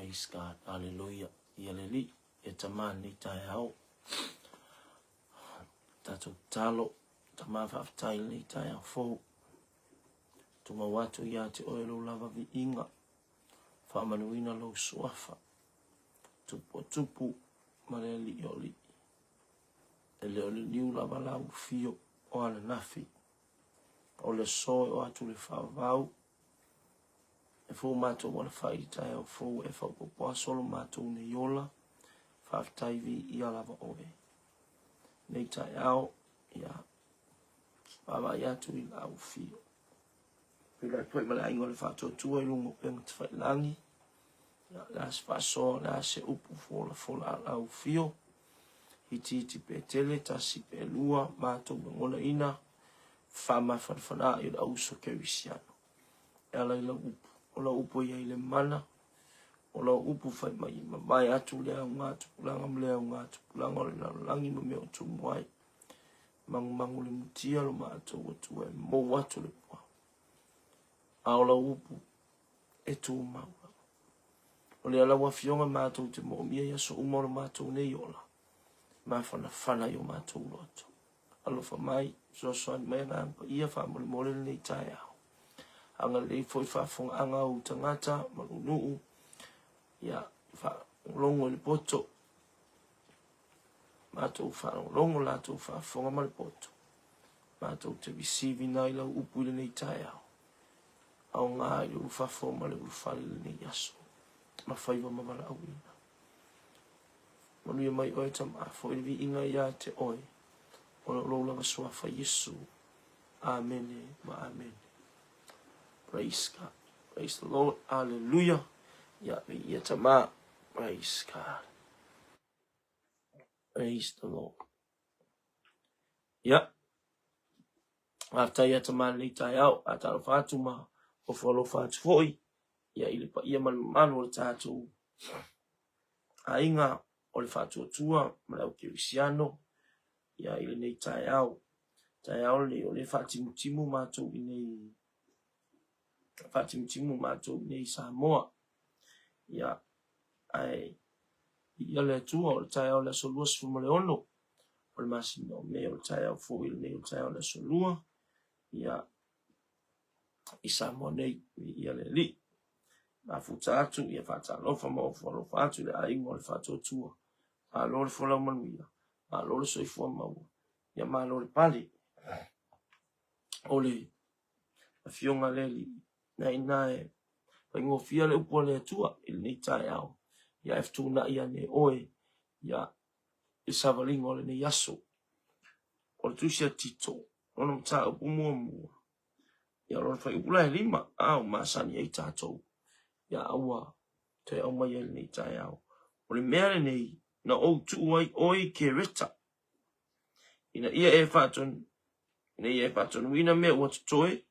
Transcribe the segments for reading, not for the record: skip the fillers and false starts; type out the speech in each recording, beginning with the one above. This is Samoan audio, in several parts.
Praise God. Hallelujah. Ia le Alii, ia Tama lenei taeao. Tatou tatalo, Tama faafetai i lenei taeao fou. Tumau atu ia te oe lou lava viiga. Faamanuina lou suafa. Tupu o tupu ma le Alii o alii. E le o liliu lava lau fio o ananafi. O le aso e o atu le faavavau. E fou matou alafai i le taeao fou e faaopoopo aso lo matou nei ola. Faafetai viia lava oe. Nei taeao, ia, vaavaai atu i lau fio. Feiloai foi ma le aiga o le faatuatua i luga o upega tafailagi. Ia, le a se faasoa, le a se upu folafola a lau fio. Itiiti pe tele, tasi pe lua, matou lagonaina, faamafanafana ai o le auuso kerisiano. E ala i lau upu. O lau upu e i ai le mana, o lau upu fai mai e mavae atu le auga tupulaga ma le auga tupulaga o le lalolagi ma mea o tumu ai. Magumagu le mutia lo matou Atua e mou atu le pua. A o lau upu e tumau lava. O lea lau Afioga matou te moomia i aso uma o lo matou nei ola, mafanafana i o matou loto. Alofa mai, fesoasoani mai Agaga Paia faamolemole lenei taeao. Agalelei foi faafofogaaga a ou tagata ma lou nuu, ia faalogologo i le poto, matou faalogologo latou faafofoga ma le poto. Matou te receive ina i lau upu i lenei taeao. Aoga i le ulufafo ma le ulufale i lenei aso, ma faiva ma valaauina. Manuia mai oe Tama, foi le viiga ia te oe, ona o lou lava suafa Iesu. Amene ma amene. Praise God. Praise the Lord. Hallelujah. Ia, viia Tama. Praise God. Praise the Lord. Ia, faafetai ia Tama lenei taeao, faatalofa atu ma ofo alofa atu foi ia i le paia ma le mamalu o le tatou aiga o le faatuatua ma le au kerisiano ia i lenei taeao. Taeao lenei o lea e faatimutimu matou i nei faatimutimu matou i nei Samoa. Ia ae ia le Atua o le taeao o le aso 26 o le masina o Me o le taeao foi lenei o le taeao o le aso 2 ia i Samoa nei, viia le Alii. Mafuta atu, ia faatalofa ma ofo alofa atu i le aiga o le Faatuatua. Malo le folau manuia, malo le soifua maua, ia malo le pale. O le afioga a le Alii, na ina e faigofie le upu a le Atua i lenei taeao, ia e fetuunai ane oe, ia i savaliga o lenei aso. O le tusi a Tito, lona mataupu muamua, Ia, o lona fuaiupu la e lima, a ua masani ai tatou, ia ua toe aumai ai lenei taeao. O le mea lenei na ou tuu ai oe i Kereta, ina ia e faatonu, ina ia e faatonuina mea ua totoe,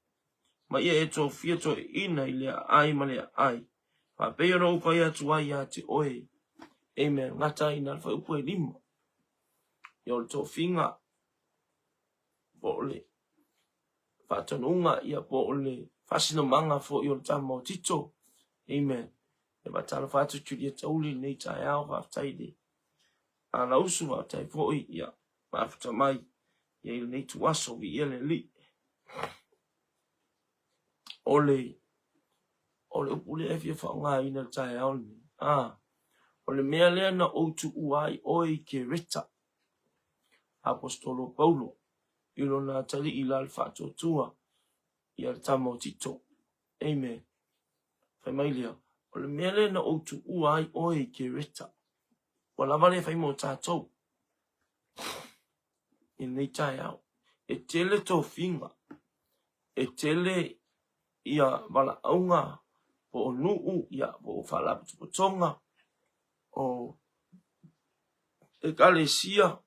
ma ia e tofia toeaiina i lea aai ma lea aai, faapei ona ou fai atu ai ia te oe. Amen. Gata ai i ina le fuaiupu e lima. Ia o le tofiga, po o le faatonuga, ia po o le faasinomaga foi o le tama o Tito. Amen. E faatalofa atu Julia Tauli i lenei taeao, faafetai i le alausu, faafetai foi, ia mafuta mai ia i lenei tuaso, viia le Alii. O le o le upu lea e fia faaaogaina i le taeao lenei, a, o le mea lea na ou tuua ai oe i Kereta, Aposetolo Paulo i lona atalii la le faatuatua ia le tama o Tito. Amen. Fai mai lea, o le mea lea na ou tuua ai oe i Kereta, ua lava lea fai mo tatou i lenei taeao. E tele tofiga, e tele ia valaauga po o nuu, ia, po o faalapotopotoga, o Ekalesia,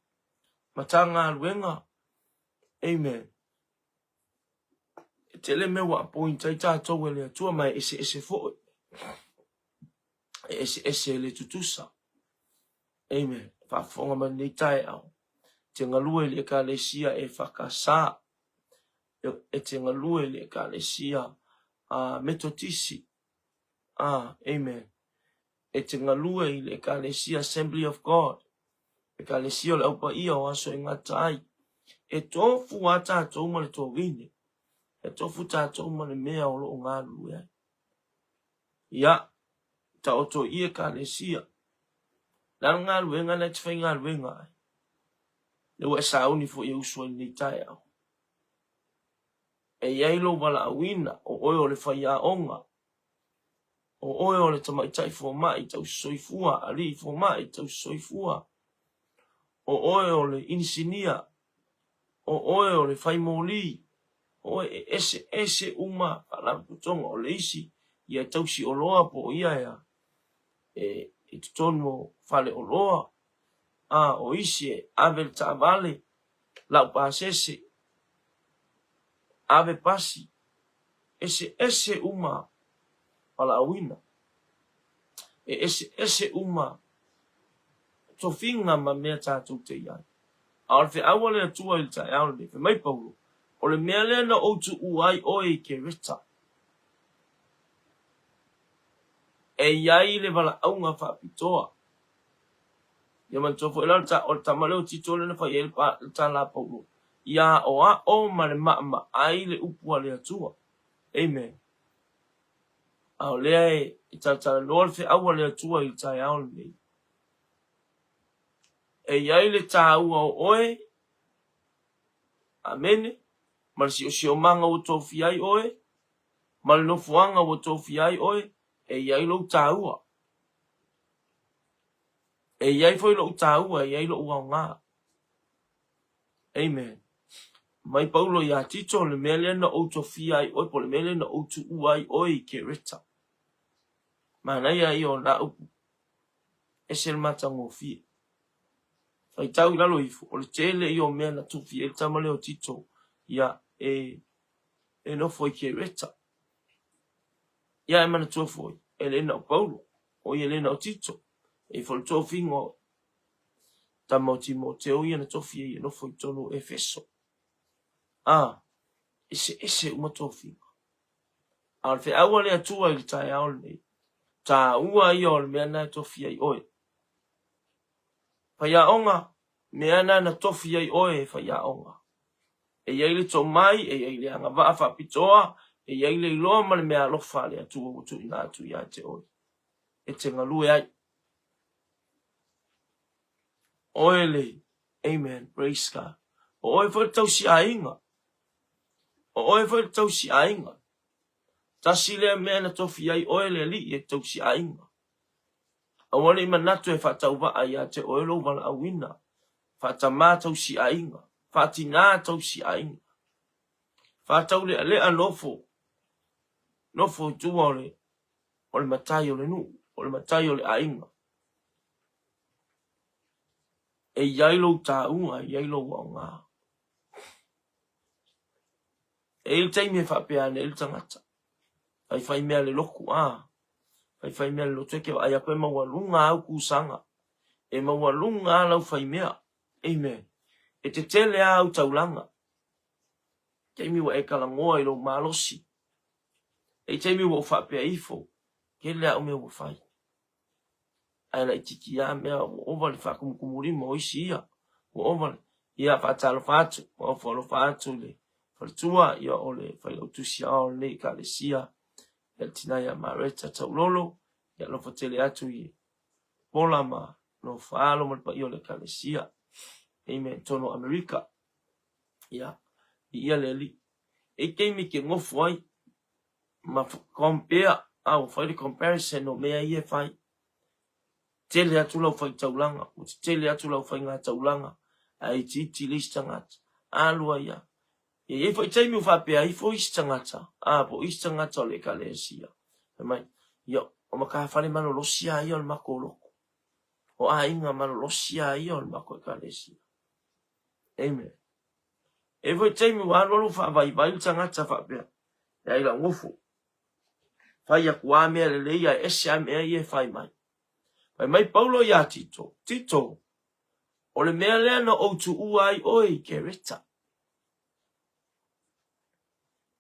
Matagaluega, amen. E tele mea ua appoint ai tatou e le Atua ma e eseese foi. E eseese e le tutusa. Amen. Faafofoga mai lenei taeao. Te galue i le Ekalesia EFKS. E te galue i le Ekalesia Metotisi. Ah, amen. E te galue i le Ekalesia Assembly of God, Ekalesia o le Au Paia o Aso e Gata Ai. E tofu a tatou ma le tovine, e tofu tatou ma le mea o lo o galulue ai. Ia, taoto i Ekalesia. Le a le galuega lena e te faigaluega ai? Lea ua e sauni foi e usu ai i lenei taeao. E i ai lou valaauina, o oe o le faiaoga, O oe o le tamaitai fomai tausisoifua, alii fomai tausisoifua. O oe o le inisinia. O oe o le faimoli. O oe e eseese uma faalapotopotoga. O le isi ia e tausi oloa po o ia ea e i totonu o fale oloa. A o isi e ave le taavale, lau pasese, ave pasi. Eseese uma valaauina. E eseese uma tofiga ma mea tatou te i ai. A o le feau a le Atua i le taeao lenei, fai mai Paulo, o le mea lea na ou tuua ai oe i Kereta, e i ai le valaauga faapitoa. Ia manatua foi la o le tama lea o Tito lea na fai ai le tala a Paulo, ia aoao ma le maamaai le upu a le Atua. Amen. A o lea e talatalanoa le feau a le Atua i le taeao lenei. E i ai le taua o oe, amene, ma le siosiomaga ua tofia ai oe, ma le nofoaga ua tofia ai oe, e i ai lou taua. E i ai foi lou taua, e i ai lou aoga. Amen. Mai Paulo iā Tito, le mea lea na ou tofia ai oe, po o le mea lea na ou tuua ai oe i Kereta. Manaia ia o nā upu, ese le matagofie. Faitau i lalo ifo, o le tele ia o mea na tofia ai le tama lea o Tito, ia e, e nofo i Kereta. Ia e manatua foi, e le na o Paulo, o ia le na o Tito, e i foi le tofiga o tama o Timoteo ia na tofi ai e nofo i totonu o Efeso. A, eseese uma tofiga. A o le feau a le Atua i le taeao lenei, taua ia o le mea na e tofi ai oe. Faiaoga, mea na na tofi ai oe e faiaoga. E i ai le tomai, e i ai le agavaa faapitoa, e i ai le iloa ma le meaalofa a le Atua ua tuuina atu ia te oe e te galue ai. Oe le, amen, praise God. O oe foi le tausi aiga. O oe foi le tausi aiga. Tasi lea mea na tofi ai oe le alii e tausi aiga. Aua ne i manatu e faatauvaa ia te oe lou valaauina, faatamā tausi aiga, faatinā tausi aiga. Faataulealea nofo, nofo i tua o le, o le matai o le nuu, o le matai o le aiga. E i ai lou taua, e i ai lou aoga. E i ai le taimi e faapea ane ai le tagata, faifai mea le loku, a, faifai mea le lotu e ke vaai aku e maualuga au kusaga, e maualuga a lau faimea. Amen. E tetele a au taulaga. Taimi ua e kalagoa i lou malosi. E i taimi ua ou faapea ifo, tele au mea ua fai. Ae laititi lava mea ua ova le faakumukumulima o isi ia, ua ova le, ia faatalofa atu, ma ofo alofa atu i le faletua, ia o le failautusi aoao o lenei Ekalesia, ia le tina ia Mareta Taulolo, ia alofa tele atu i Pola ma Nofoalo ma le paia o le Ekalesia. Amen. Totonu o Amerika. Ia, viia le Alii. E i taimi ke gofo ai, ma compare, a ua fai le comparison o mea ia e fai. Tele atu lau faitaulaga, ua tetele atu lau faigataulaga, ae itiiti le isi tagata. Alu ai a. E i ai foi taimi ua faapea ifo isi tagata, a, po o isi tagata o le Ekalesia, fai mai, ia, o matafale malolosi lava ia o le matou lotu. O aiga malolosi lava ia o le matou Ekalesia. Amen. E i ai foi taimi ua alualu faavaivai le tagata faapea, e ai lau nofo, fai atu lava mea lelei ae ese lava mea ia e fai mai. Fai mai Paulo iā Tito, Tito, o le mea lea na ou tuua ai oe i Kereta.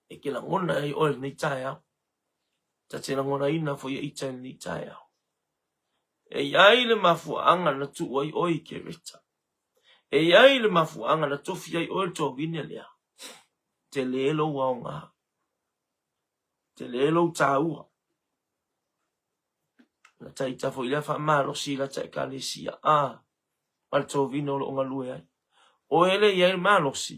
E ke lagona ai oe i lenei taeao. Ta te lagonaina foi e ita i lenei taeao. E i ai le mafuaaga na tuu ai oe i Kereta. E i ai le mafuaaga na tofi ai oe le tovine lea. Tele lou aoga. Tele lou taua. Na taita foi lea faamalosi i lata ekalesia a ma le tovine o lo o galue ai. Oe le i ai le malosi,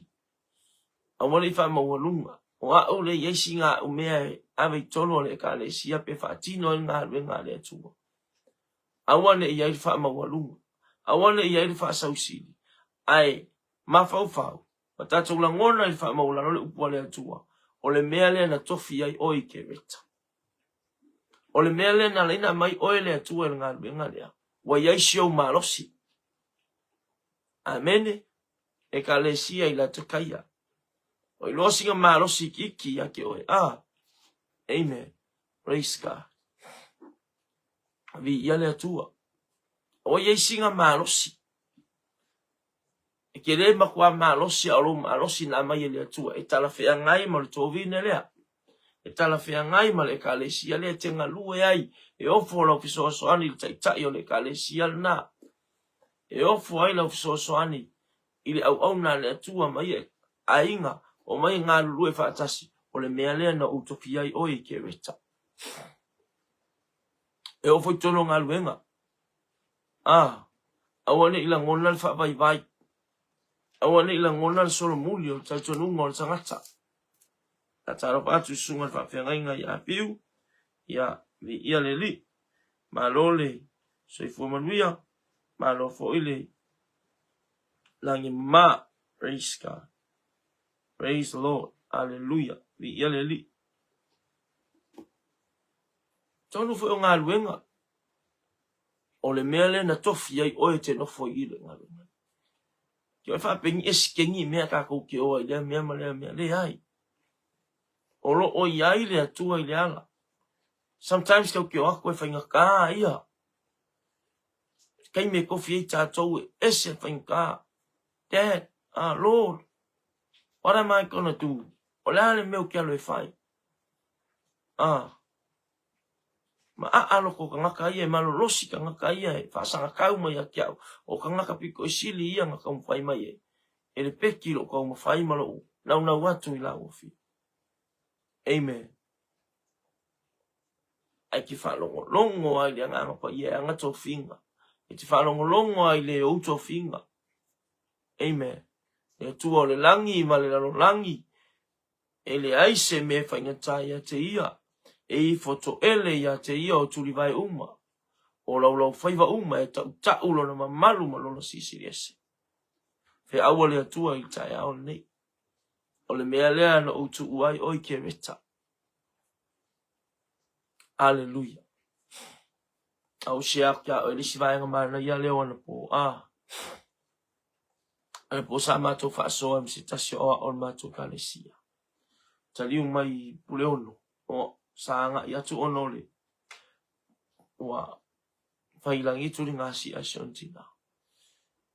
aua ne i faamaualuga. O au le i ai sina au mea e ave i totonu o le ekalesia pe faatino ai le galuega a le Atua. Aua ne i i ai le faamaualuga, aua ne i i ai le faasausili, ae mafaufau ma tatou lagona i le faamaualalo le upu a le Atua, o le mea lea na tofi ai oe i Kereta. O le mea lea na ala ai ona aumai oe le Atua i le galuega lea, ua i ai si ou malosi. Amene. Ekalesia i Latakaia. Ua iloa sina malosi ikiiki ia te oe. Ah, amen. Praise God. Viia le Atua. Ua i ai sina malosi. E te le matua malosi a o lou malosi na aumai e le Atua e talafeagai ma le tovine lea. E talafeagai ma le ekalesia lea e te galue ai, e ofo lau fesoasoani i le taitai o le ekalesia lena. E ofo ai lau fesoasoani i le auauna a le Atua ma ia aiga, omai e galulue faatasi, o le mea lea na ou tofia ai oe i Kereta. E oo foi i totonu o galuega, a, aua ne i lagona le faavaivai, aua ne i lagona le solomuli o le talitonuga o le tagata. Faatalofa atu i susuga i le faafeagaiga ia Apiu, ia viia le Alii. Malo le soifua manuia, malo foi le lagi mama. Praise God. Praise the Lord. Hallelujah. Viia le Alii. Tonu foi o galuega, o le mea lea na tofi ai oe te nofo i i le galuega. Ke oe faapeni e sikeni i mea tatou ke o ai lea mea ma lea mea. Leai. O lo o i ai le Atua i le ala. Sometimes tatou te o atu e faigata ia. Taimi e tofi ai tatou e ese le faigata. Dad, ah, Lord, what am I gonna do? O le a le mea ou te alu e fai? Ah, ma aa loko tagata ia e malolosi tagata ia e faasagatau mai ia te au. O tagata pito i sili ia na taumafai mai e e le peki lou taumafai ma lou naunau atu i lau afio. Amen. Ae te faalogologo ai le Agaga Paia e ana tofiga. E te faalogologo ai le ou tofiga. Amen. Le Atua o le lagi ma le lalolagi, e leai se mea e faigata ia te ia, e ifo toele ia te ia o tulivae uma, o laulaufaiva uma e tautau lona mamalu ma lona silisili ese. Feaua le Atua i le taeao lenei. O le mea lea na ou tuu ai oe Kereta. Aleluia. A ou share atu ia oe le isi vaega manaia lea o anapo. A. Anapo sa matou faasoa ma se tasi o aoao o le matou ekalesia. Taliu mai i Puleono. O, sa agai atu ona o le ua fai lagitu le gasia e si ona tina.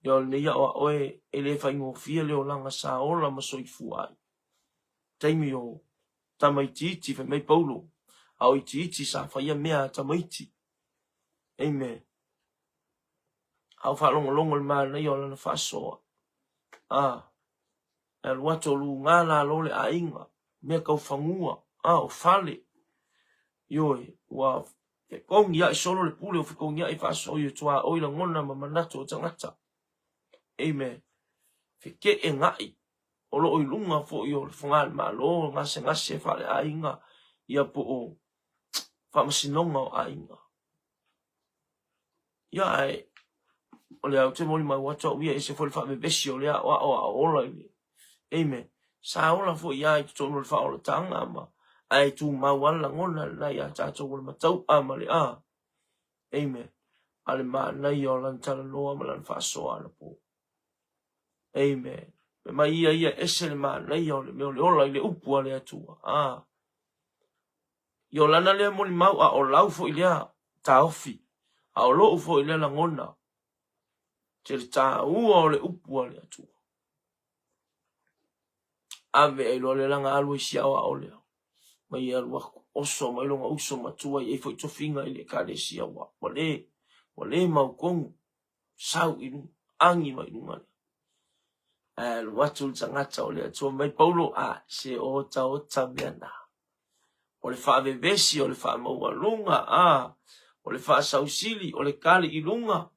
Ia o lenei aoao e, e le faigofie le olaga sa ola ma soifua ai. Taimi o tamaitiiti, fai mai Paulo, a o itiiti sa faia mea a tamaiti. Amen. A o faalogologo i le manaia o lana faasoa. A, e alu atu o luga lalo le aiga, mea tau fanua, a, o fale. Ioe, ua fetogia'i solo le pule, ua fetogia'i faasoa i tuaoi lagona ma manatu o tagata. Amen. Feke'ena'i o lo o i luga foi o le fogalemalo, gasegase faaleaiga, ia po o faamasinoga o aiga. Ia ae o lea ou te molimau atu au ia e ese foi le faavevesi o lea aoao a o ola i le Amen. Sa ola foi ia i totonu o le faaolataga ma ae tumau lava le lagona lena ia tatou o le matau'a ma le a. Amen. A le manaia o lana talanoa ma lana faasoa anapo. Amen. Fai mai ia ia ese le manaia o le mea o le ola i le upu a le Atua. A. I o lana lea molimau, a o lau foi lea taofi, a o lo'u foi lea lagona, te le taua o le upu a le Atua. Ave ai loa le laga alu ai si aoao lea, mai e alu aku, oso mai lona uso matua i ai foi tofiga i le ekalesia ua, ua le. Ua le mautonu, sau i luga, agi mai luga lea. Ae alu atu le tagata o le Atua mai Paulo, a se otaota mea na. O le faavevesi, o le faamaualuga, a o le faasausili, o le kali i luga,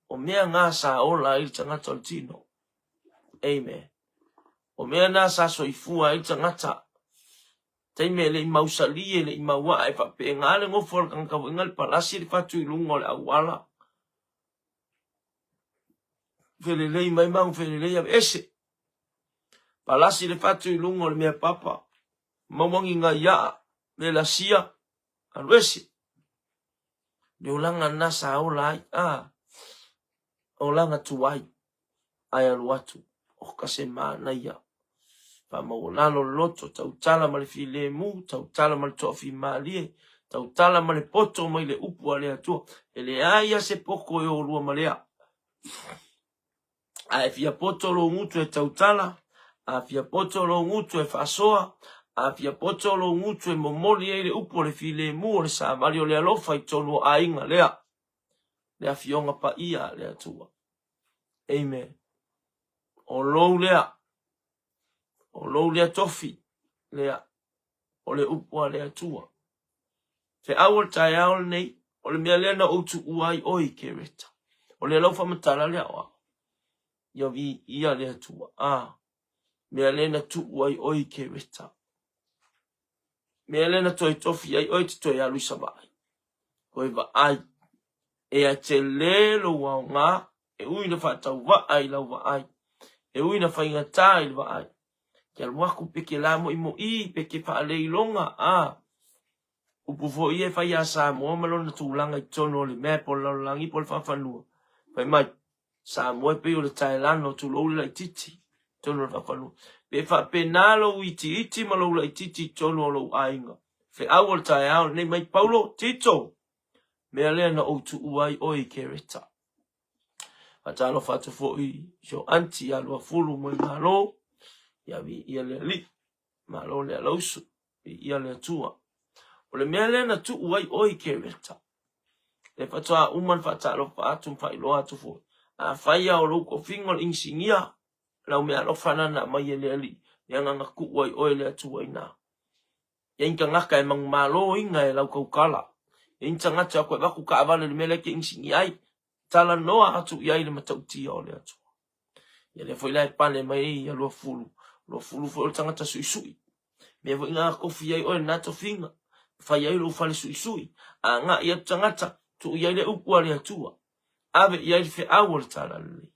o mea na sa ola ai le tagata o le tino. Amen. O mea na sa soifua ai le tagata. Taimi e le i mausali, e le i mauaa, e faapena le nofo a le tagata foi na le palasi le fatu i luga o le auala. Felelei mai magu felelei aveese. Palasi le fatu i luga o le mea papa. Maua ni nai aa, le lasia, alu ese. Le olaga na sa ola ai, a, olaga tuai, ae alu atu, oka se manaia. Faamaualalo le loto, tautala ma le filemu, tautala ma le toafimalie, tautala ma le poto mai le upu a le Atua. E leai lava se poto e olua ma lea. A e fia poto lou gutu e tautala, a fia poto lou gutu e faasoa, a fia poto lou gutu e momoli ai le upu o le filemu o le savali o le alofa i totonu o aiga lea, le Afioga Paia a le Atua. Amen. O lou lea, o lou lea tofi lea, o le upu a le Atua. Feau o le taeao lenei, o le mea lea na ou tuua ai oe i Kereta. O lea lau faamatala lea o au. Ia viia le Atua. A, mea lea na tuu ai oe i Kereta. Mea lea na toe tofi ai oe te toe alu i Savaii. Toe vaai. E a tele lou aoga, e ui na faatauvaa i lau vaai, e ui na faigata i le vaai. Ke alu aku pe ke lamoimo'i, pe ke faaleiloga, a upu foi ia e fai ia Samoa ma lona tulaga i totonu o le map o le lalolagi po o le faafanua. Fai mai, Samoa e pei o le taelano, tulou le laitiiti i totonu o le faafanua. Pe faapena lou itiiti ma lou laitiiti i totonu o lou aiga. Feau o le taeao lenei mai Paulo, Tito, mea lea na ou tuua ai oe i Kereta. Faatalofa atu foi i si ou aunty ia Luafulu Moemalo, ia viia le Alii, malo le alausu, viia le Atua. O le mea lea na tuu ai oe i Kereta, le faatoa uma ona faatalofa atu ma faailoa atu foi. Afai lava o lou tofiga o le inisinia, lau meaalofa lena na aumai e le Alii, le agaga tuu ai oe le Atua i ina. Iai ni tagata e manumalo ina e lau tautala. Iai ni tagata e o atu e avatu taavale i le mea la e te inisinia ai. Talanoa atu i ai le matautia o le Atua. Ia lea foi la e pale mai ai ia Luafulu. Luafulu foi o le tagata suisui. Mea foi na tofi ai oe lena tofiga. Fai ai lou fale suisui. Agai atu tagata, tuu i ai le upu a le Atua. Ave i ai le feau o le Talalelei.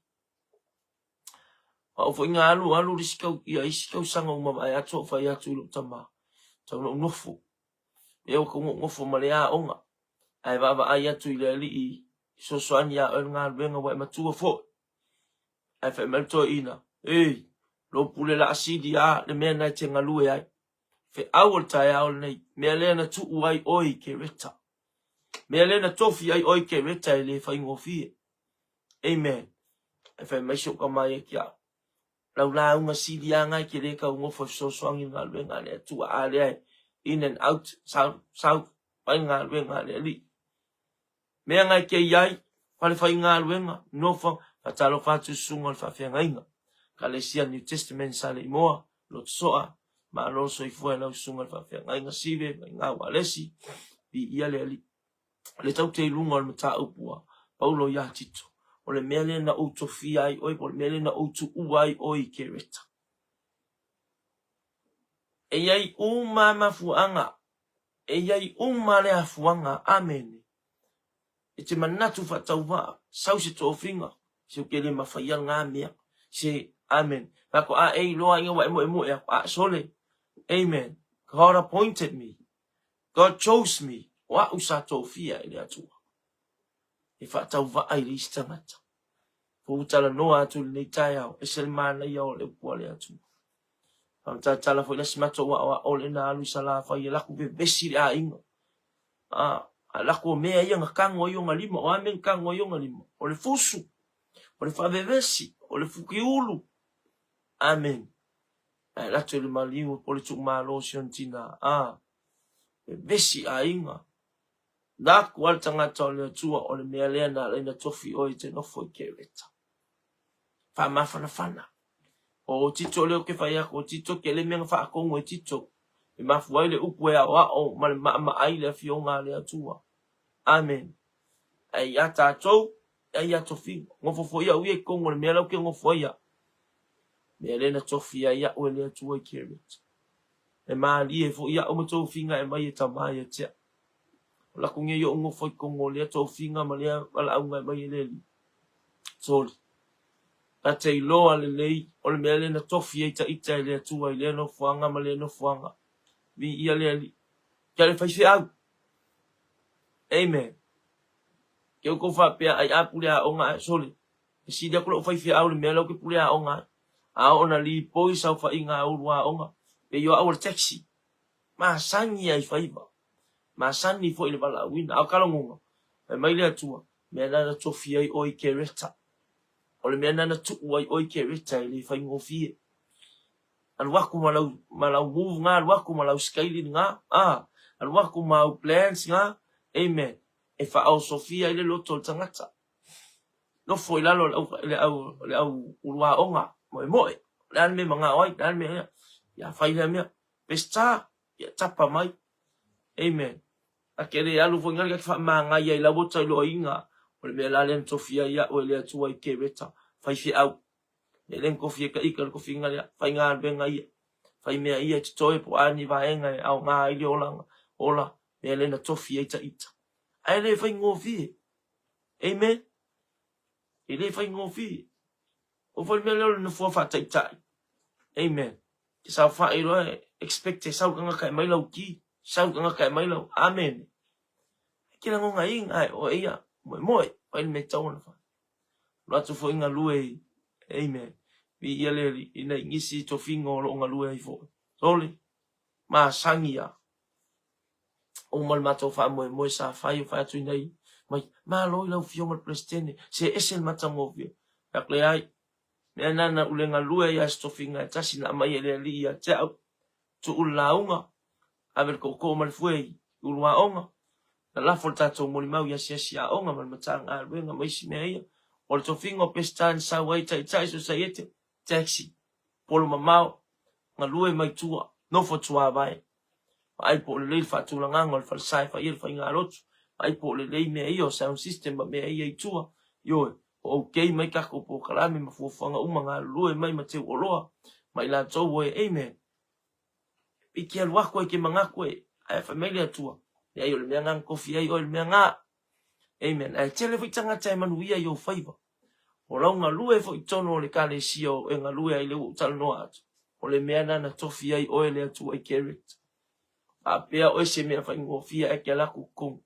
O au foi na alu alu le isi tau, ia isi tausaga ua mavae atu ou fai atu i lou tama, tau na ou nofo. Ea ua tau na ou nofo ma le aoga, ae vaavaai atu i le Alii fesoasoani ia oe le galuega ua e matua foi. Ae fai mai le toeaina, Ei, lou pule laasili a le mea na e te galue ai. Feau o le taeao lenei, mea lea na tuu ai oe i Kereta. Mea lea na tofi ai oe i Kereta e le faigofie. Amen. Ae fai mai si ou tama ia ki au, lau lauga sili lava na e te le tau nofo e fesoasoani i le galuega a le Atua, a lea e in and out, sau, sau, fai le galuega a le Alii. Mea na e te i ai, fale faigaluega, nofo, faatalofa atu i susuga o le faafeagaiga. Ekalesia New Testament Saleimoa, Lotosoa, malo le soifua i lau susuga i le faafeagaiga Sive, Vaigau Alesi, viia le Alii. Le taute i luga o le mataupu a Paulo iā Tito, o le mea lea na ou tofia ai oe, po o le mea lea na ou tuua ai oe i Kereta. E i ai uma mafuaaga, e i ai uma le afuaga, amene. E te manatu faatauvaa, sau se tofiga, se ou te le mafaia lena mea, se, amen. Faatoa e iloa ina ua e moemoe atu, a sole, amen. God appointed me. God chose me, o a'u sa tofia e le Atua e faatauvaa i le isi tagata. Ua ou talanoa atu i lenei taeao, ese le manaia o le upu a le Atua. Faamatala foi le asi matou aoao lea na alu i Salafai e laku vevesi le aiga. A, a laku o mea ia na tago ai ona lima, o a mea na tago ai ona lima? O le fusu, o le faavevesi, o le fukiulu. Amen. Ae alu atu i le maliu po o le tuumalo o si ona tina, a, vevesi aiga. Naku a le tagata o le Atua o le mea lea na ala ai na tofi oe i te nofo i Kereta. Faamafanafana. O Tito lea ou te fai atu, o Tito tele mea na faatonu e Tito. E mafua ai le upu e aoao ma le maamaai le afioga a le Atua. Amen. Ae ia tatou, e ia tofiga. Nofo foi au ia i totonu o le mea la ou te nofo ai au. Mea lea na tofi ai au e le Atua i Kereta. E malie foi au ma tofiga e aumai e Tama ia te au. O laku nei ou nofo i totonu o lea tofiga ma lea valaauga e aumai e le Alii. Soli. Ta te iloa lelei o le mea lea na tofi ai ta ita e le Atua i lea nofoaga ma lea nofoaga. Viia le Alii. Kia le faifeau. Amen. Ke outou faapea ai a pule aoga ae sole. E sili atu lou faifeau i le mea lea ou te pule aoga ai. A oo na lipoi saofaiga a ulu aoga, pei o au o le taxi. Masani ai faiva. Masani foi i le valaauina. A o kalogoga, fai mai le Atua, mea na na tofi ai oe i Kereta. O le mea na na tuu ai oe i Kereta e le faigofie. Alu atu ma lau, ma lau move nga, alu atu ma lau scaling nga, a, alu atu ma au plans nga, amen. E faaosofia ai le loto o le tagata. Nofo i lalo le au, le au, le au uluaoga, moemoe. O le a le mea e magao ai, o le a le mea, ia fai lea mea. Pesita, ia tapa mai. Amen. A ke le alu foi ngale ka whaamāngai ai lau ota i loa inga. O le mea la lea na tofi ai au e le Atua i Kereta. Faifeau. Mea lea na tofi e ka ika le tofiga lea. Faigaluega ia. Fai mea ia e totoe po o a ni vaega e aoga ai le olaga. Ola. Mea lea na tofi ai ta ita. Ae le faigofie. Amen. E le faigofie. O foi le mea lea o le nofoa faataitai. Amen. Ke saofai loa e expect e sau le tagata e aumai lau ki, sau le tagata e aumai lau, amene. E te lagonaina e oe ia, moemoe, fai le mea e tatau ona fai. Alu atu foi galue i, amen, viia le Alii, ina i nisi tofiga o lo o galue ai foi. Sole, masani a. Uma le matou faamoemoe sa fai o fai atu ina i, mai, malo i lau Afioga i le Peresetene, se ese le matagofie. Fai atu, leai, Mea na na ule galue ai a se tofiga e tasi na aumai e le Alii ia te au, tuu le lauga, ave le tootoo ma le fue i ulu aoga, na lafo le tatou molimau i asiasi aoga ma le Matagaluega ma isi mea ia. O le tofiga o Peseta na sau ai Taitai Sosaiete, taxi, polo mamao, galue mai tua, nofo tuavae. Vaai po o lelei le faatulagaga o le falesa e fai ai le faigalotu, vaai po o lelei mea ia o sound system ma mea ia i tua, ioe, o okay mai tatou polokalame ma fuafuaga uma, galulue mai ma teu oloa ma i latou oe, amen. E te alu atu e te manatu e, ae fai mai le Atua, leai o le mea na na tofi ai oe le mea na. Amen. Ae tele foi tagata e manuia i ou faiva. O lau galue foi i totonu o le Ekalesia o e galue ai lea ua ou talanoa atu, o le mea na na tofi ai oe le Atua i Kereta. Faapea oe se mea faigofie ae te alu atu i totonu.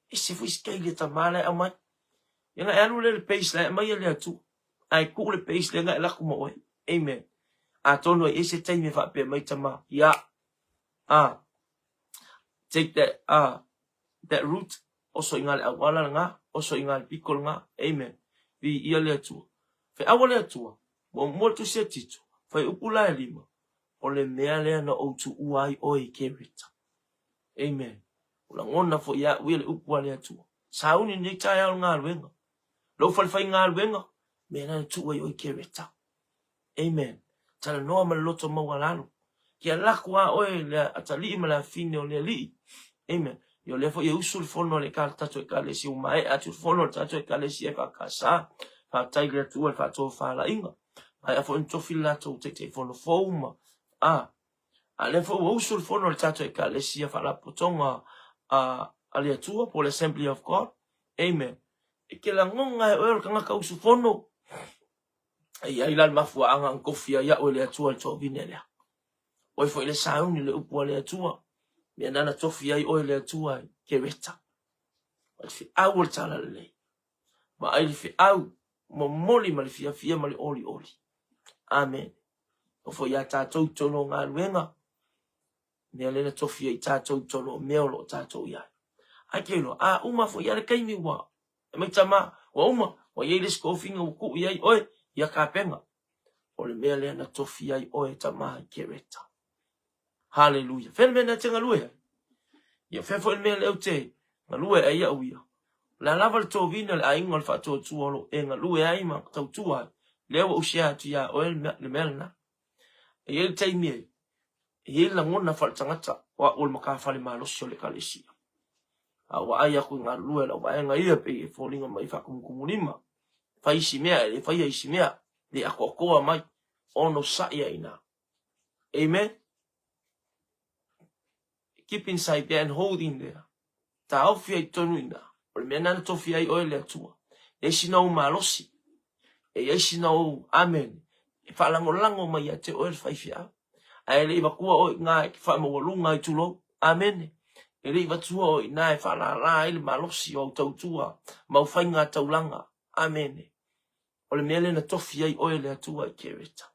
Ese foi se taili a tama la e aumai. Ia na e alu lea i le pace la e aumai e le Atua. Ae tuu le pace lea na e alu atu ma oe. Amen. Atonu e i ai se taimi e faapea mai tama, ia, ah, take that, ah, that route, oso i ngā le auala lena, oso i ngā le piko lena. Amen. Viia le Atua. Feaua le Atua, muamua le tusi a Tito, fai upu la e lima, o le mea lea na ou tuua ai oe i Kereta. Amen. Ua lagona foi e au ia le upu a le Atua. Sauni lenei taeao i le galuega. Lou fale faigaluega, mea lena na tuu ai oe i Kereta. Amen. Talanoa ma le loto maualalo. Kia lako a oe le atalii ma le afine o le Alii. Amen. Ia o lea foi e usu le fono a le tatou Ekalesia, ua maea atu le fono a le tatou Ekalesia EFKS. Faafetai i le Atua i le faatofalaiga. Maea foi ona tofi le latou Taitaifono fou ma, a, a lea foi ua usu le fono a le tatou Ekalesia Faalapotopotoga a le Atua po o le Assembly of God. Amen. E te lagona e oe o le tagata usufono. E i ai la le mafuaaga na tofi ai au e le Atua i le toavine lea. Oe foi le sauni le upu a le Atua, mea na na tofi ai oe le Atua i Kereta. Ma le feau o le talalelei. Vaai le feau momoli ma le fiafia ma le olioli. Amen. O foi ia tatou i totonu o galuega, mea lea na tofi ai tatou i totonu o mea o lo o tatou i ai. Ae ke iloa, a uma foi ia le taimi ua E mai tama, ua uma, ua i ai le isi tofiga ua tuu i ai oe, ia tapena. O le mea lea na tofi ai oe tama i Kereta. Haleluia. Fea le mea na te galue ai? Ia fea foi le mea lea ou te Galue ai au ia. O le a lava le tovina o le aiga o le faatuatua o lo o e galue ai ma tautua ai, lea ua ou share atu ia oe le mea lena. E i ai le taimi e i ai lagona faaletagata o au o le matafale malosi o le Ekalesia. A ou vaai atu i galulue a lau vaega ia pei e foliga mai e faatumutumulima, fai isi mea e le faia isi mea, le atoatoa mai, onosai ai i ina. Amen. Keep inside there and hold in there. Taofi ai totonu i ina. O le mea lena na tofi ai oe e le Atua. E i ai sina ou malosi. E i ai sina ou, amen, e faalagolago mai ia te oe le faifeau. Ae le i vatua oe i ina e te faamaualuga ai tulou. Amene. E le i vatua oe i ina e faalala ai le malosi o au tautua ma au faiga taulaga. Amene. O le mea lea na tofi ai oe e le Atua i Kereta.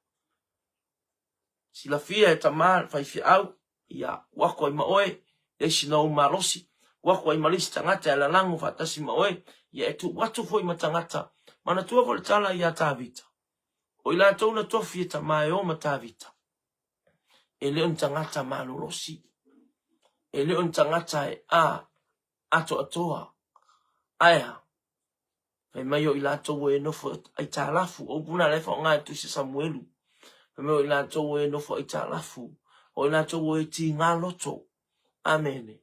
Silafia e tama le faifeau, ia tuu atu ai ma oe, leai sina ou malosi, tuu atu ai ma le isi tagata e lalago faatasi ma oe, ia e tuu atu foi ma tagata. Manatua foi le tala ia Tavita, o i latou na tofi e tama e o ma Tavita, e le o ni tagata malolosi, e le o ni tagata e a atoatoa. Ae a? Fai mai o i latou e nofo aitalafu, o upu na la e faaaoga e Tusi Samuelu. Fai mai o i latou e nofo aitalafu, o i latou e tiga loto. Amene.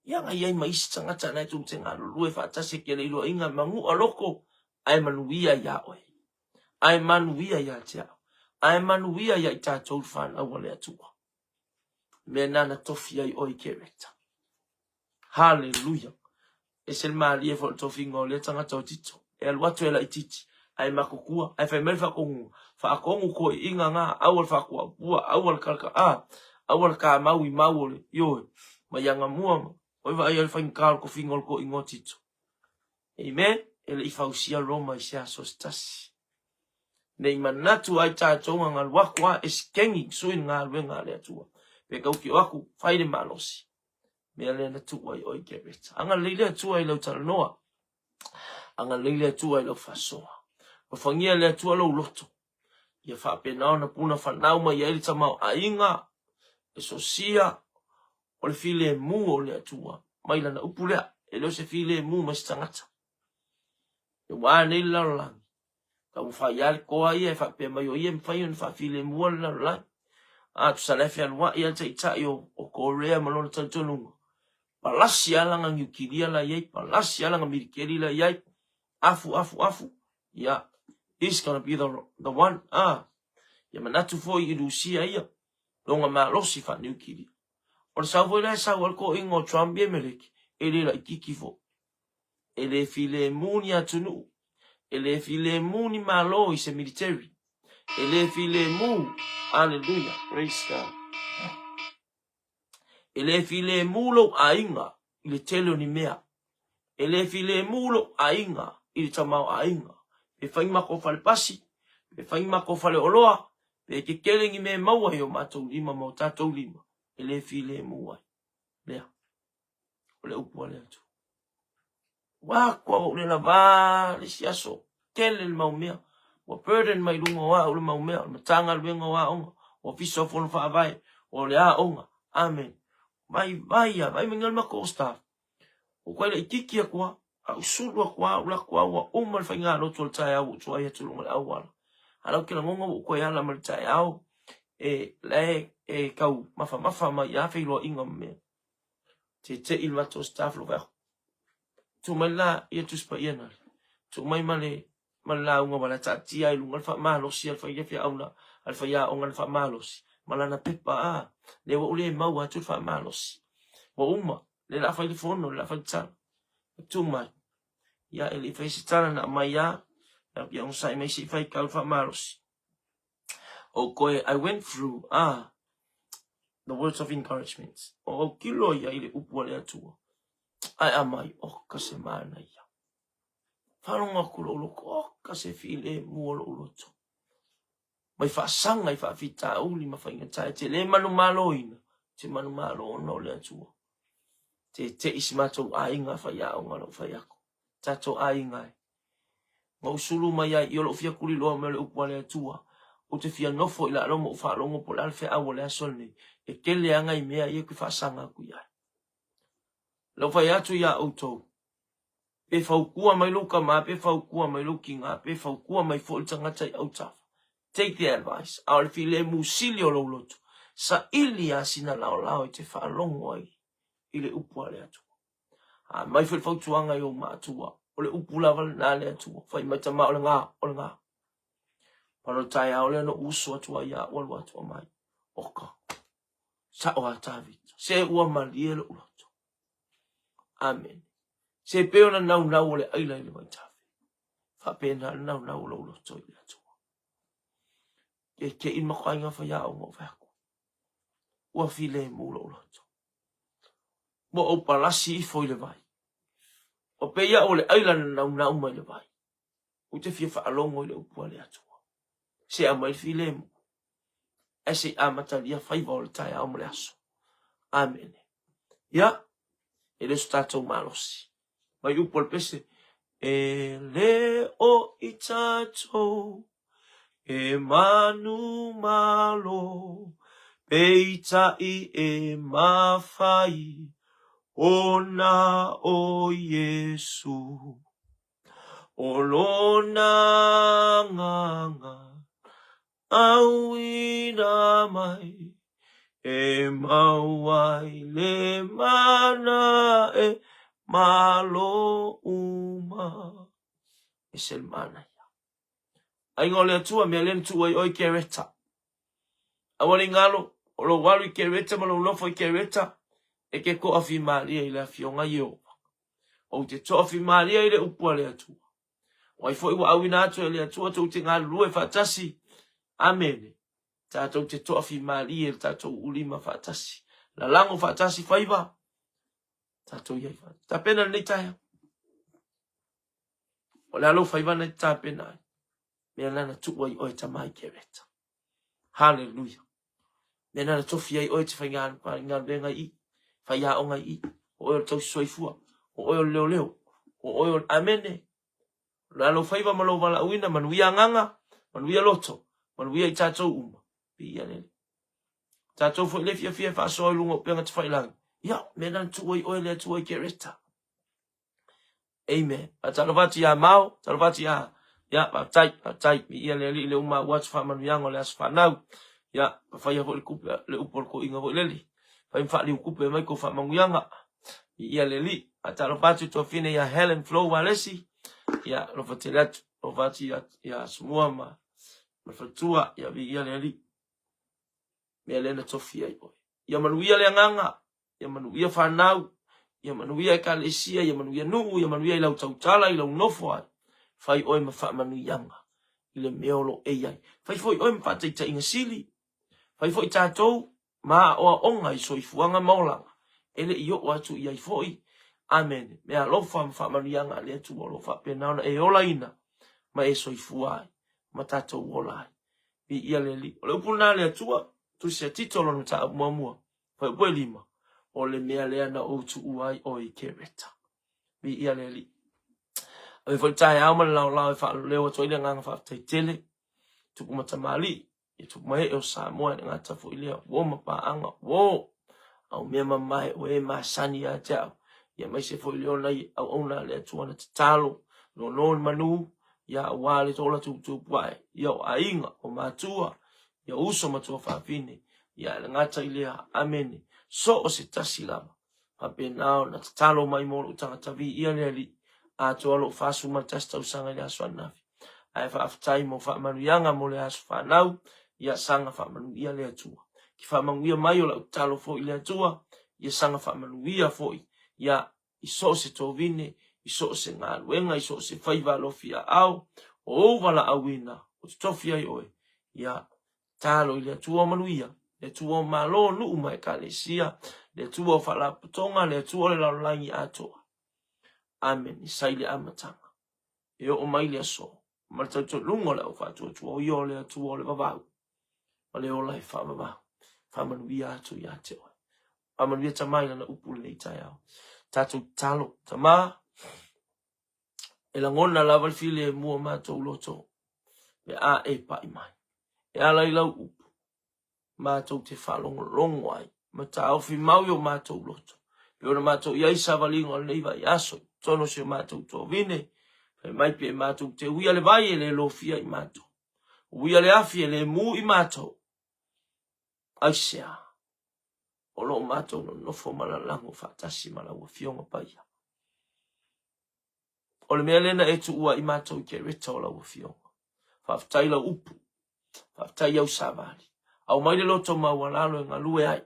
Ia na i ai ma isi tagata na e tou te galulue faatasi e te le iloaina manua loko, ae manuia iā oe. Ae manuia ia te au. Ae manuia ia i tatou le whanau a le Atua. Mea nā na tofi ai oe i Kereta. Haleluia! Ese le malie foi o le tofiga o lea tagata o Tito, e alu atu e laitiiti, ae matutua, ae fai mai le faatonuga, Faatonu toeaiina na, aua le faatuaupua, aua le kalaka, a, aua le tamau i mau o le, ioe, mai anamua ma, oi vaai ai le faigata o le tofiga o le toeaina o Tito. Amen. E le i fausia Roma i se aso se tasi. Ne i manatu ai tatou na galu atu a e sikeni sui le galuega a le Atua. Pe tautio atu, fai le malosi. Mea lea na tuu ai oe Gerrit. Agalelei le Atua i lau talanoa. Agalelei le Atua i lau faasoa. Alofagia le Atua lou loto. Ia faapena ona puna fanau mai ai le tamaoaiga e sosia o le filemu o le Atua mai lana upu lea. E le o se filemu mai se tagata. Ua a nei le lalolagi. Taumafai lava le toa ia e faapea mai o ia e mafai ona faafilemua le lalolagi. A tusa la e fealuai lava le taitai o, o Korea ma lona talitonuga. Palasi lava lana niukilia la i ai, palasi lava lana militeli la i ai. Afu, afu, afu. Ia, he's gonna be the, the one. Ah, ia manatu foi i Rusia ia, lona malosi faaniukilia. O le sau foi la e sau ai le toeaina o Trump i Amerika, e le laitiiti foi. E le filemu ni atunuu, e le filemu ni Malo i se military, e le filemu, Aleluia, praise God. E le filemu lou aiga i le tele o ni mea. E le filemu lou aiga i le tamaoaiga. Pe fai matou fale pasi, pe fai matou fale oloa, pe kekele ni mea e maua i o matou lima ma o tatou lima, e le filemu ai. Lea. O le upu a le Atua. Ua aku au le lava le isi aso, tele le mau mea. Ua burden mai luga o au le mau mea, o le Matagaluega o Aoga, Ofisa o Fono Faavae, o le aoga. Amen. Vai vai a, vai mai le matou staff. Ua koe laitiiti atu lava, a ou sulu atu lava, ou alu atu lava ua uma le faigalotu o le taeao ua ou tuai atu i luga o le auala. A o la ou te lagona ua ou toe ala mai le taeao, e, la e, e tau mafamafa mai ia feiloaiga ma mea. Tete'i le matou staff lou vaai atu, tuu mai la ia Tusi Paia na, tuu mai ma le ma le lauga aua la e taatia ai i luga le faamalosi a le faiauna a le faiaoga na faamalosi ma lana pepa a, lea ua ou le maua atu le faamalosi. Ua uma, lea o le a fai le fono, lea o le a fai le tala. Tuu mai. Ia e le i faia se tala na aumai lava, ia onosai mai se i faitau le faamalosi. O koe, I went through, ah, the words of encouragement. O autilo ia i le upu a le Atua. Ae aumai, oka se manaia. Faalogo atu lou loto, oka se filemu o lou loto. Mai faasaga i faafitauli ma faigata e te le manumaloina, te manumalo ona o le Atua. Tete'i si matou aiga faiaoga lou fai atu. Tatou aiga e. Na ou sulu mai ai i o lou fia tuliloa mai o le upu a le Atua. Ou te fia nofo i lalo ma ou faalogo po o le a le feau o le aso lenei. E tele lava nai mea ia ou te faasaga atu i ai. Lau fai atu iā outou, pe faukua mai lou kama, pe faukua mai lou kinga, pe faukua mai foi le tagata i autafa, take the advice, a o le filemu sili o lou loto, saili a sina laolao e te faalogo ai i le upu a le Atua. A mai foi le fautuaga i ou matua, o le upu lava lena a le Atua, fai mai tama o le ga, o le ga. Pana o le taeao lea na ou uso atu ai ia au alu atu aumai, oka, sao a Tavita, se ua malie lou loto. Amene. Se pei ona naunau o le aila i le vaitafe, faapena le naunau o lou loto i le Atua. Ke ke i maku aiga faiaoga o fai atu, ua filemu lou loto. Ua ou palasi ifo i le vai. Ua pei au o le aila na naunau mai le vai. Ou te fia faalogo i le upu a le Atua. Se aumai le filemu. Ae se i amatalia faiva o le taeao ma le aso. Amene. Ia, e le o so tatou malosi. Mai upu o le pese, E le o i tatou e manumalo, peitai e mafai ona o Iesu. O lona agaga auina mai e mau ai le mana e malo uma. Ese le manaia. Aiga o le Atua, mea lea na tuu ai oe i Kereta. Aua ne i galo, o lou alu i Kereta ma lou nofo i Kereta, e te toafimalie i le Afioga Ieova. Ou te toafimalie i le upu a le Atua. O ai foi ua auina atu e le Atua tou te galulue faatasi. Amene. Tatou te toafimalie i le tatou ulima faatasi. Lalago faatasi faiva. Tatou iai faatasi. Tapena lenei taeao. O le a lou faiva na e te tapena ai. Mea lena na tuu ai oe tama i Kereta. Haleluia. Mea lena na tofi ai oe te faigaluega i i, faiaoga i i. O oe o le tausi soifua, o oe o le leoleo, o oe o le amene. O le a lou faiva ma lou valaauina, manuia agaga, manuia loto, manuia i tatou uma. Viia le Alii. Tatou foi le fiafia e faasoa i luga o upega tafailagi. Ia, mea lena na tuu ai oe le Atua i Kereta. Amen. Faatalofa atu ia Mao, faatalofa atu ia ia faafetai, faafetai. Viia le Alii le uma ua atu faamanuiaga o le aso fanau. Ia, faia foi le kupe, le upu o le toeaina foi lele. Fai ma faaliu kupe mai kou faamanuiaga. Viia le Alii. Faatalofa atu i tuafine ia Helen Flo Walesi. Ia, alofa tele atu. Alofa atu ia, ia Asomua ma, ma le faletua. Ia, viia le Alii. Mea lea na tofi ai oe. Ia manuia le agaga, ia manuia fanau, ia manuia ekalesia, ia manuia nuu, ia manuia i lau tautala, i lau nofo ai. Fai oe ma faamanuiaga i le mea o lo o e i ai. Fai foi oe ma faataitaiga sili. Fai foi tatou ma aoaoga i soifuaga ma olaga e le i oo atu i ai foi. Amene. Mea alofa ma faamanuiaga a le Atua o lo o faapena ona e olaina ma e soifua ai ma tatou ola ai. Viia le Alii. O le upu lena a le Atua, Tusi a Tito lona mataupu muamua, fuaiupu e lima, o le mea lea na ou tuua ai oe i Kereta. Viia le Alii. Ave foi le taeao ma le laolao e faaloleo atu ai le agaga faafetai tele, tupu ma tamalii, i tupu ma ee o Samoa e le gata foi lea, uo ma paaga, uo au mea mamae o e masani ia te au, ia aemaise foi le ona i auauna a le Atua na tatalo, nono le manu, ia aua le ola tuputupu ae, ia o aiga, o matua, ia uso ma tuafafine, ia e le gata i lea, amene, so o se tasi lava, faapena ona tatalo mai mo lou tagata viia le Alii, atoa lou 41 tausaga i le aso ananafi. Ae faafetai mo faamanuiaga mo le aso fanau, ia saga faamanuia le Atua. Ki faamanuia mai o lau tatalo foi i le Atua, ia saga faamanuia foi ia i so o se tovine, i so o se galuega, i so o se faiva alofi aao, o ou valaauina, o totofi ai oe, ia talo i le Atua o manuia, le Atua o malo, nuu ma ekalesia, le Atua o faalapotopotoga, le Atua o le lalolagi atoa. Amene. Sa i le amataga. E oo mai le aso, ma le talitonuga o le au faatuatua o ia o le Atua o le vavau, ma le ola e faavavau. Faamanuia atu ia te oe. Faamanuia Tama i lana upu lenei taeao. Tatou tatalo, Tama, e lagona lava le filemu o matou loto, pe a e pai mai. E ala i lau upu, matou te faalogologo ai, ma taofi mau i o matou loto. Pei ona matou i ai i savaliga o lenei vaiaso i totonu o si o matou tovine, fai mai pe matou te uia le vai e le lofia i matou, uia le afi e le mu i matou. Aisea? O lo o matou nonofo ma lalago faatasi ma lau Afioga Paia. O le mea lea na e tuua i matou i Kereta o lau Afioga. Faafetai lau upu. Faafetai au savali. Aumai le loto maualalo e galue ai.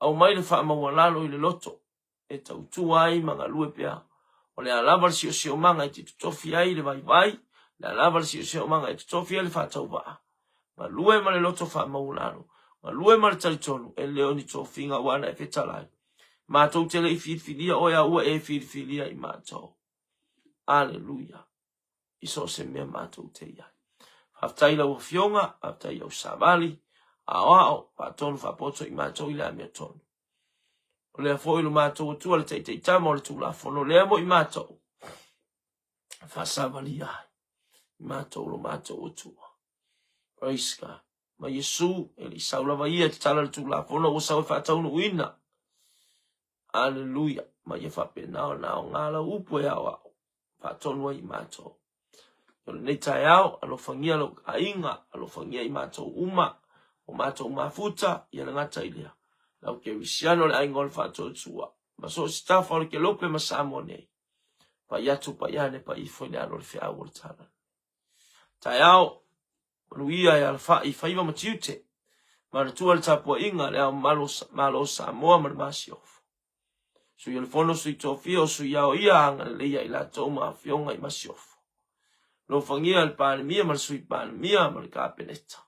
Aumai le faamaualalo i le loto e tautua ai ma galue pea. O le a lava le siosiomaga e te totofi ai le vaivai, o le a lava le siosiomaga e totofi ai le faatauvaa. Galue ma le loto faamaualalo, galue ma le talitonu, e le o ni tofiga aua na e fetalai. Matou te le i filifilia oe a ua e filifilia i matou. Aleluia. I so o se mea matou te i ai. Faafetai lau Afioga, faafetai i au savali, aoao, faatonu faapoto i matou i le amiotonu. O lea foi lo matou Atua le taitaitama o le Tulafono lea mo i matou. Faasavalia ai i matou lo matou Atua. Praise God. Ma Iesu, e le i sau lava ia e tatala le Tulafono, ua sau e faataunuuina. Aleluia. Ma ia faapena ona aoga lau upu e aoao faatonu ai i matou. O lenei taeao, alofagia lou aiga, alofagia i matou uma, o matou mafuta, ia le gata i lea. Lau kerisiano le aiga o le faatuatua, ma so o se tafa o le kelope ma Samoa nei. Pai atu, pai ane, pai ifo i le alo o le feau o le tala. Taeao, manuia e alafai i faiva ma tiute, manatua le tapuaiga a le Ao Mamalu Malo o Samoa ma le Masiofo. Sui o le Fono, Sui Tofia, o Sui Ao ia agalelei ia i latou ma Afioga i Masiofo. Alofagia le Palemia ma le Sui Palemia ma le Kapeneta.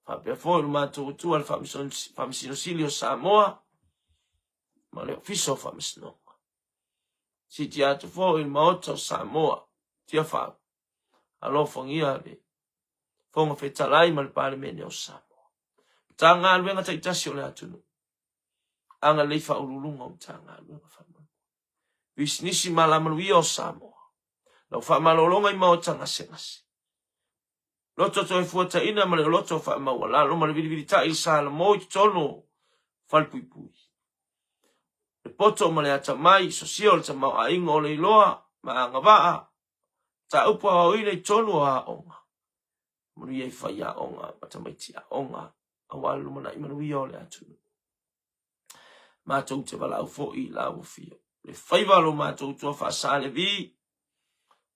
Faapea foi lo matou Atua le Faamasino Sili o Samoa ma le Ofisa o Faamasinoga. Siitia atu foi i le Maota o Samoa, Tiafau, alofagia le Fofoga Fetalai ma le Palemene o Samoa. Matagaluega taitasi o le atunuu, agalelei faauluuluga o Matagaluega faamoemoe. Pisinisi ma alamanuia o Samoa, lau faamalologa i maota gasegase. Loto toefuataina ma le loto faamaualalo ma le vilivilitai i sa lamo i totonu o falepuipui. Le poto ma le atamai, sosia o le tamaoaiga o le iloa ma agavaa, mataupu aoaoina i totonu o aoga. Manuia i faiaoga ma tamaiti aoga aua le lumanai manuia o le atunuu. Matou te valaau foi i lau afio. Le faiva o lo matou tua faasalevi,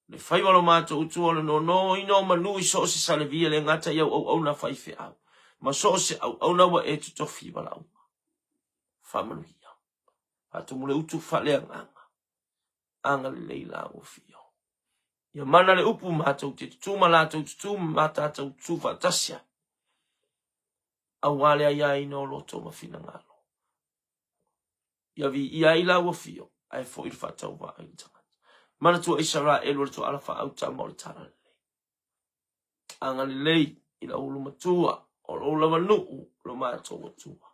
le faiva o lo matou tua o le nonoina o manu i so o se salevi e le gata i au auauna faifeau, ma so o se auauna ua e totofi i valaauga. Faamanuia. Faatumu le utu faaleagaga. Agalelei lau afio. Ia mana le upu matou te tutū ma latou tutū ma tātou tutū faatasi ai. Aua le aiaina o loto ma finagalo. Ia viia ai lau afio, ae foi le faatauvaa i le tagata. Manatua Isaraelu o le tuaala faaautama o le talalelei. Agalelei i lau ulu matua, o lou lava nuu, lo matou Atua.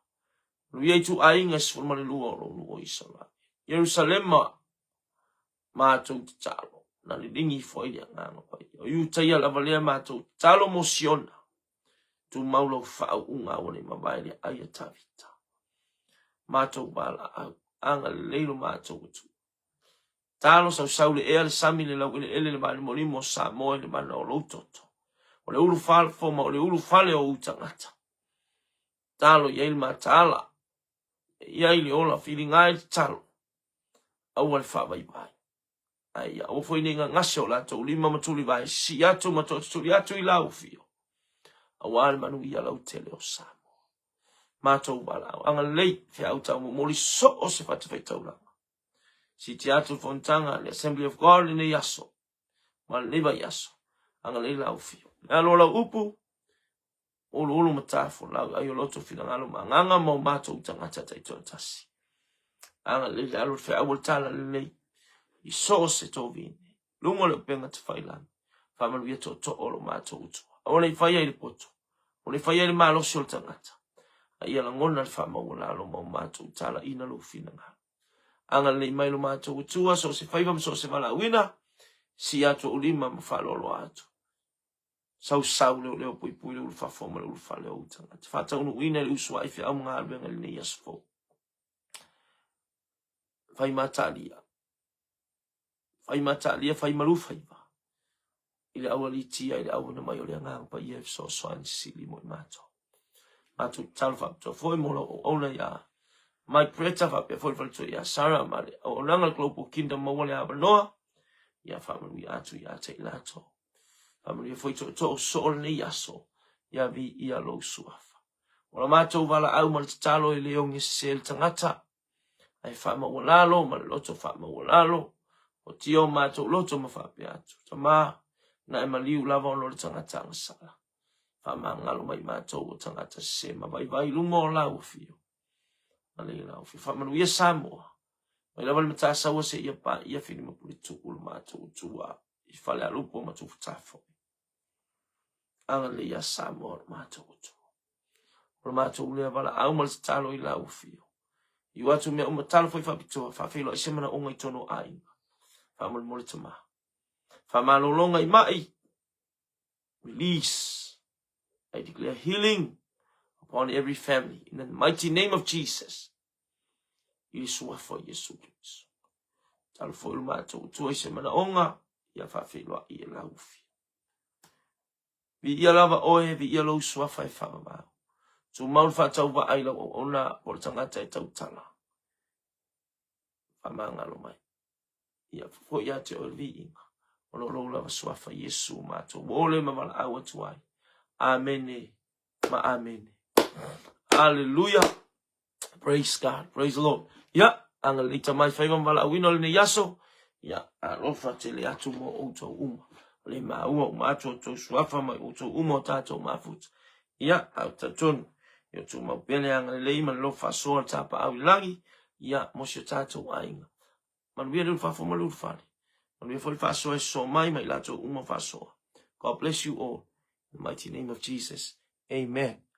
Manuia ituaiga e 12 o lou nuu o Isaraelu. Ierusalema, matou tatalo, na liligi ifo ai le Agaga Paia. O Iutaia lava lea matou tatalo mo Siona, tumau lau faauuga aua ne i mavae le ai a Tavita. Matou valaau, agalelei lo matou Atua. Talo sausau le ea, le sami, le laueleele, le maalimolimo o Samoa i le mana o lou toto. O le ulu fafo ma o le ulu fale o ou tagata. Talo i ai le mataala, e i ai le ola, filiga ai le tatalo, aua le faavaivai. Ae ia aua foi nei gagase o latou lima ma tulivae, sisii atu ma toatutuli atu i lau afio, aua le manuia lautele o Samoa. Matou valaau, agalelei, feau taumomoli so o se fatafaitaulaga. Siitia atu le fonotaga a le Assembly of God lenei aso ma lenei vaiaso. Agalelei lau afio. Le alo o lau upu, uluulu ma tafolau ai o loto finagalo ma agaga ma o matou tagata taitoatasi. Agalelei le alo o le feau o le talalelei i so o se tovine. Luga o le upega tafailagi. Faamanuia tootoo o lo matou Atua. Aua ne i faia i le poto, aua ne i faia i le malosi o le tagata, a ia lagona le faamaualalo ma o matou talaina lou finagalo. Agalelei mai lo matou Atua, so o se faiva ma so o se valaauina, sii atu ou lima ma faaaloaloa atu. Sausau leoleo puipui le ulufafo ma le ulufale o ou tagata. Faataunuuina i le usuai feau ma galuega i lenei aso fou. Fai mataalia, fai mataalia, fai malu faiva i le aualiitia i le auina mai o le Agaga Paia e fesoasoani sili mo i matou. Matou tatalo faapitoa foi mo lau auauna iā Mike Preta faapea foi le faletua ia Sarah ma le auaunaga le Global Kingdom maua le avanoa ia faamanuia atu ia te i latou. Faamanuia foi tootoo soo lenei aso ia viia lou suafa. O la matou valaau ma le tatalo e le oge sese le tagata ae faamaualalo ma le loto faamaualalo o tia o matou loto ma faapea atu, Tama, na e maliu lava ona o le tagata agasala. Faamagalo mai matou o tagata sese ma vaivai i luma o lau afio. Alei lau afio. Faamanuia Samoa. Mai lava le Matasaua seia paia Fili ma Puletuu lo matou Atua i Falealupo ma Tufutafoe. Agalelei ia Samoa lo matou Atua. O le matou lea valaau ma le tatalo i lau afio. Iu atu mea uma talo foi faapitoa, faafeiloai se manaoga i tonu o aiga. Faamolemole tama. Faamalologa i mai. Release. I declare healing upon every family in the mighty name of Jesus. I le suafa o Iesu Keriso. Talo foi lo matou Atua i se manaoga, ia faafeiloai e lau afio. Viia lava oe, viia lou suafa e faavavau. Tumau le faatauvaa i lau auauna po o le tagata e tautala. Faamagalo mai. Ia foi ia te oe le viiga. O lo lou lava suafa Iesu matou ole ma valaau atu ai. Amene ma amene. Hallelujah. Praise God. Praise the Lord. Ia, agalelei tamai faiva ma valaauina o lenei aso. Ia, alofa tele atu mo outou uma. O le maua uma atu outou suafa mai outou uma o tātou mafuta. Ia, au talitonu. Ia tumau pea le agalelei ma le alofa faasoa o le tapaau i lagi. Ia, mo si o tātou aiga. Manuia le ulufafo ma le ulufale. Manuia foi le faasoa e sosoo mai ma i latou uma faasoa. God bless you all. In the mighty name of Jesus. Amen.